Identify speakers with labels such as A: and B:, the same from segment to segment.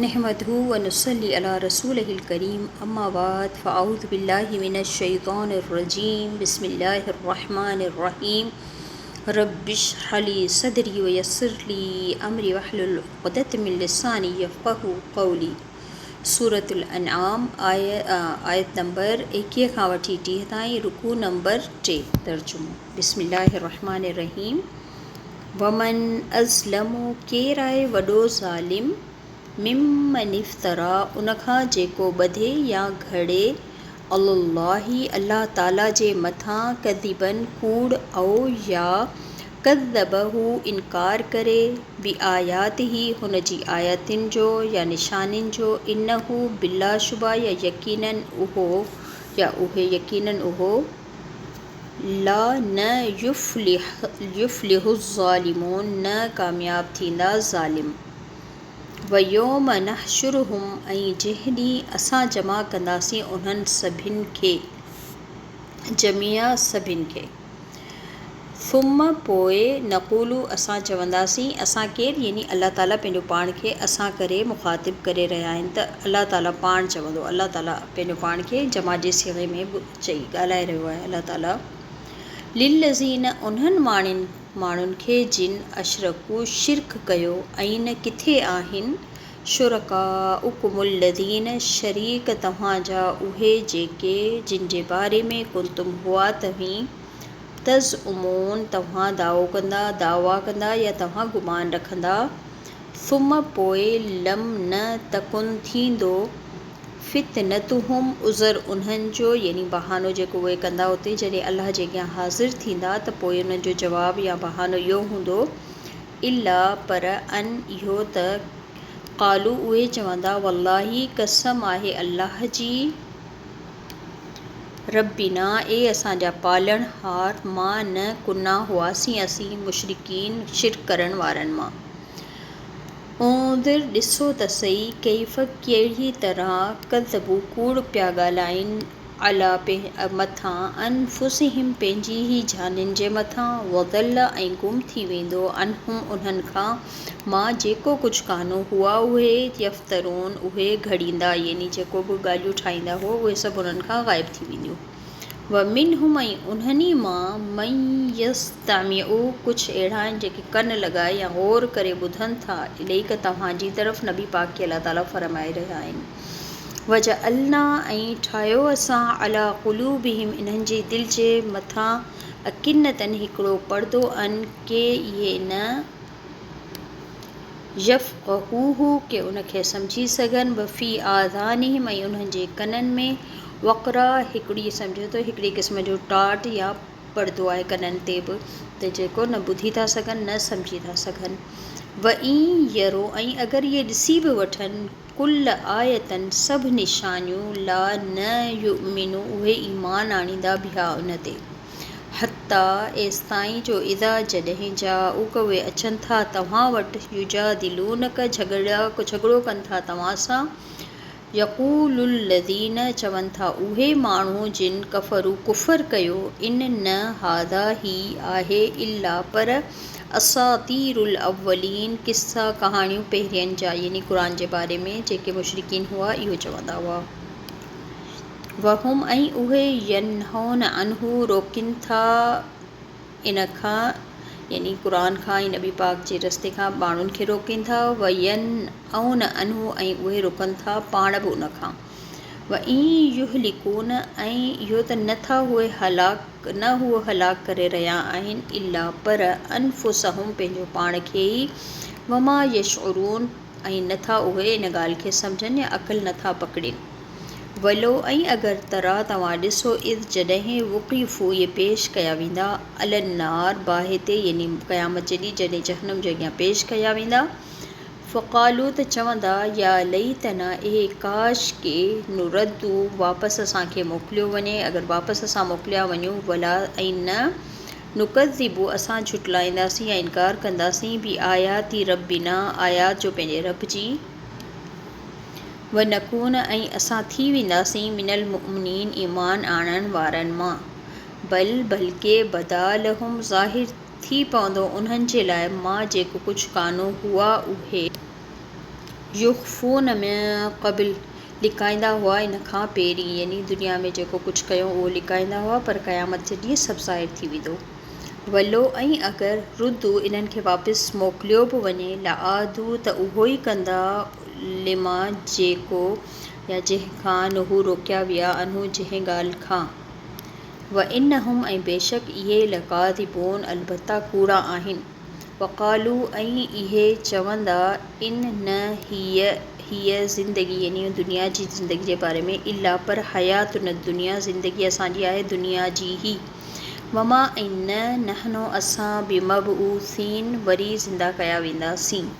A: نحمده ونصلي علي رسوله الڪريم اما بعد فاعوذ بالله من الشيطان الرجيم بسم الله الرحمن الرحيم رب اشرح لي صدري ويسر لي امري واحلل عقدة من لساني يفقهوا قولي سورة الانعام آيت نمبر 21 کان وٺي 30 تائين رڪوع نمبر 3 ترجمو بسم الله الرحمن الرحيم ومن اظلم ڪير آهي وڏو ظالم ممن افتريٰ ان کان جيڪو ٻڌي يا گهڙي علي الله الله تعالي جي مٿان ڪذبا ڪوڙ او يا ڪذب هو انڪار ڪري بآياته هن جي آيتن جو يا نشانين جو انه بلاشبه يا يقيناً اهو يا اهي يقيناً اهو لا نه يفلح الظالمون نه ڪامياب ٿيندا ظالم. ويوم نحشرهم ۽ جنهن ڏينهن اسان جمع ڪنداسين انهن سڀن کي جميعا سڀن کي. ثم پوء نقول اسان چونداسين، اسان ڪير يعني الله تعالي پنهنجو پاڻ کي اسان ڪري مخاطب ڪري رهيا آهن ته الله تعالي پاڻ چوندو الله تعالي پنهنجو پاڻ کي جمع جي صيغي ۾ به چئي ڳالهائي رهيو آهي الله تعالي للذين انهن ماڻهن ماڻهن کي جن اشرڪو شرڪ ڪيو اين ڪٿي آهن شرڪاؤڪم الذين شريڪ توهان جا اهي جيڪي جن جي باري ۾ ڪنتم هئا توهين تزعمون توهان دعوو ڪندا دعويٰ ڪندا يا توهان گمان رکندا ثم پوء لم نه تڪن ٿيندو فتنتهم عذر انهن جو يعني بهانو جيڪو اهي ڪندا اتي جڏهن الله جي اڳيان حاضر ٿيندا ته پوء انهن جو جواب يا بهانو اهو هوندو الا پر ان اهو ته قالو اهي چوندا والله قسم آهي الله جي ربنا اي اسان جا پالڻهار ما نه ڪنا هئاسين اسين مشرڪين شرڪ ڪرڻ وارن مان. انظر ڏسو ته سهي ڪيف ڪهڙي طرح ڪذبوا ڪوڙ پيا ڳالهائين عليٰ مٿان انفسهم پنهنجي ئي جانين جي مٿان وضل ۽ گم ٿي ويندو عنهم انهن کان ما جيڪو ڪجهه ڪانو هئا اهي يفترون اهي گهڙيندا يعني جيڪو به ڳالهيون ٺاهيندا هئا اهي سڀ انهن کان غائب ٿي وينديون. ومنهم ۽ انهن ئي مان من يستمع ڪجهه اهڙا آهن جيڪي ڪن لڳائي يا غور ڪري ٻڌن ٿا اليڪ توهان جي طرف نبي پاڪ کي الله تعالي فرمائي رهيا آهن وجعلنا ۽ ٺاهيو اسان علي قلوبهم انهن جي دل جي مٿان اڪنة هڪڙو پردو ان ڪي اهي نه يفقهوه ڪي ان کي سمجهي سگهن، وفي آذانهم ۽ انهن جي ڪنن ۾، وقرا هڪڙي سمجهو ته هڪڙي قسم جو ٽاٽ يا پردو آهي ڪنن تي به ته جيڪو نه ٻڌي ٿا سگهن نه سمجهي ٿا سگهن. وان يروا ۽ اگر اهي ڏسي به وٺن ڪل آية سڀ نشانيون لا نه يؤمنوا اهي ايمان آڻيندا بها ان تي. حتيٰ ايستائين جو اذا جڏهن جاءوڪ اهي اچن ٿا توهان وٽ يجادلونڪ جهڳڙو ڪن ٿا توهان سان يقول الذين چون ٿا اهي ماڻهو جن ڪفروا ڪفر ڪيو ان نه هذا هي آهي الا پر اساطير الاولين قصا ڪهاڻيون پهرين جا يعني قرآن جي باري ۾ جيڪي مشرڪين هئا اهو چوندا هئا. وهم ۽ اهي ينهون عنه روڪين ٿا ان کان يعني قرآن کان ۽ نبي پاڪ جي رستي کان ماڻهن کي روڪين ٿا وينئون عنه ۽ اهي رڪن ٿا پاڻ به ان کان وان يهلڪون ۽ اهو ته نه ٿا اهي هلاڪ نه هو هلاڪ ڪري رهيا آهن الا پر انفسهم پنهنجو پاڻ کي ئي وما يشعرون ۽ نه ٿا اهي ان ڳالهه کي سمجهن يا عقل نه ٿا پڪڙين. ولو ۽ اگر ترا توهان ڏسو اذ جڏهن وقفو اهي پيش ڪيا ويندا علي النار باهه تي يعني قيامت جي ڏينهن جڏهن جهنم جي اڳيان پيش ڪيا ويندا فقالو ته چوندا يا ليتنا اي ڪاش ڪي نرد واپس اسان کي موڪليو وڃي اگر واپس اسان موڪليا وڃون ولا ۽ نه نڪذب اسان جهٽلائينداسين يا انڪار ڪنداسين بآيات ربنا آيات جو پنهنجي رب جي ونڪون ۽ اسان ٿي وينداسين من المؤمنين ايمان آڻڻ وارن مان. بل بلڪه بدا لهم ظاهر ٿي پوندو انهن جي لاء ما جيڪو ڪجهه ڪانو هئا اهي. يخفون من قبل لڪائيندا هئا ان کان پهرين يعني دنيا ۾ جيڪو ڪجهه ڪيو اهو لڪائيندا هئا پر قيامت جي ڏينهن سڀ ظاهر ٿي ويندو. ولو ۽ اگر ردو انهن کي واپس موڪليو به وڃي لعادو ته اهو ئي ڪندا لما جيڪو يا جنهن کان نهو روڪيا ويا عنه جنهن ڳالهه کان. وانهم ۽ بيشڪ اهي لڪاذبون البته ڪوڙا آهن. وقالو ۽ اهي چوندا ان نه هيء هيء زندگي يعني دنيا جي زندگي جي باري ۾ الا پر حياتنا الدنيا زندگي اسان جي آهي دنيا جي ئي وما ۽ نه نحن اسان بمبعوثين وري زنده ڪيا وينداسين.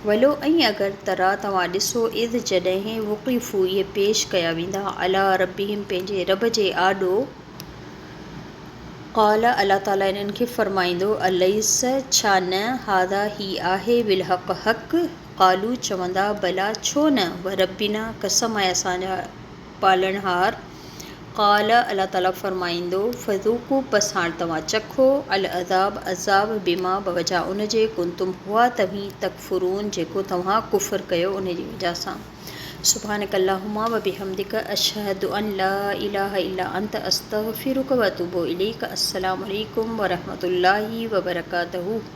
A: ولو ۽ اگر ترا توهان ڏسو اذ جڏهن وقفو اهي پيش ڪيا ويندا علي ربهم پنهنجي رب جي آڏو، قال، الله تعالي انهن کي فرمائيندو، اليس، ڇا نه، هذا، هي آهي، بالحق، حق، قالوا، چوندا، بليٰ، ڇو نه، وربنا، قسم آهي اسان جا پالڻهار، قال، الله تعالي فرمائيندو، فذوقوا، پس هاڻ توهان چکو، العذاب، عذاب، بما، بوجه ان جي، ڪنتم، هئا توهين، تڪفرون، جيڪو توهان ڪفر ڪيو ان جي وجه سان. سبحانک اللهم وبحمدک اشهد ان لا اله الا انت استغفرک واتوب اليک السلام عليڪم ورحمة الله وبرڪاته.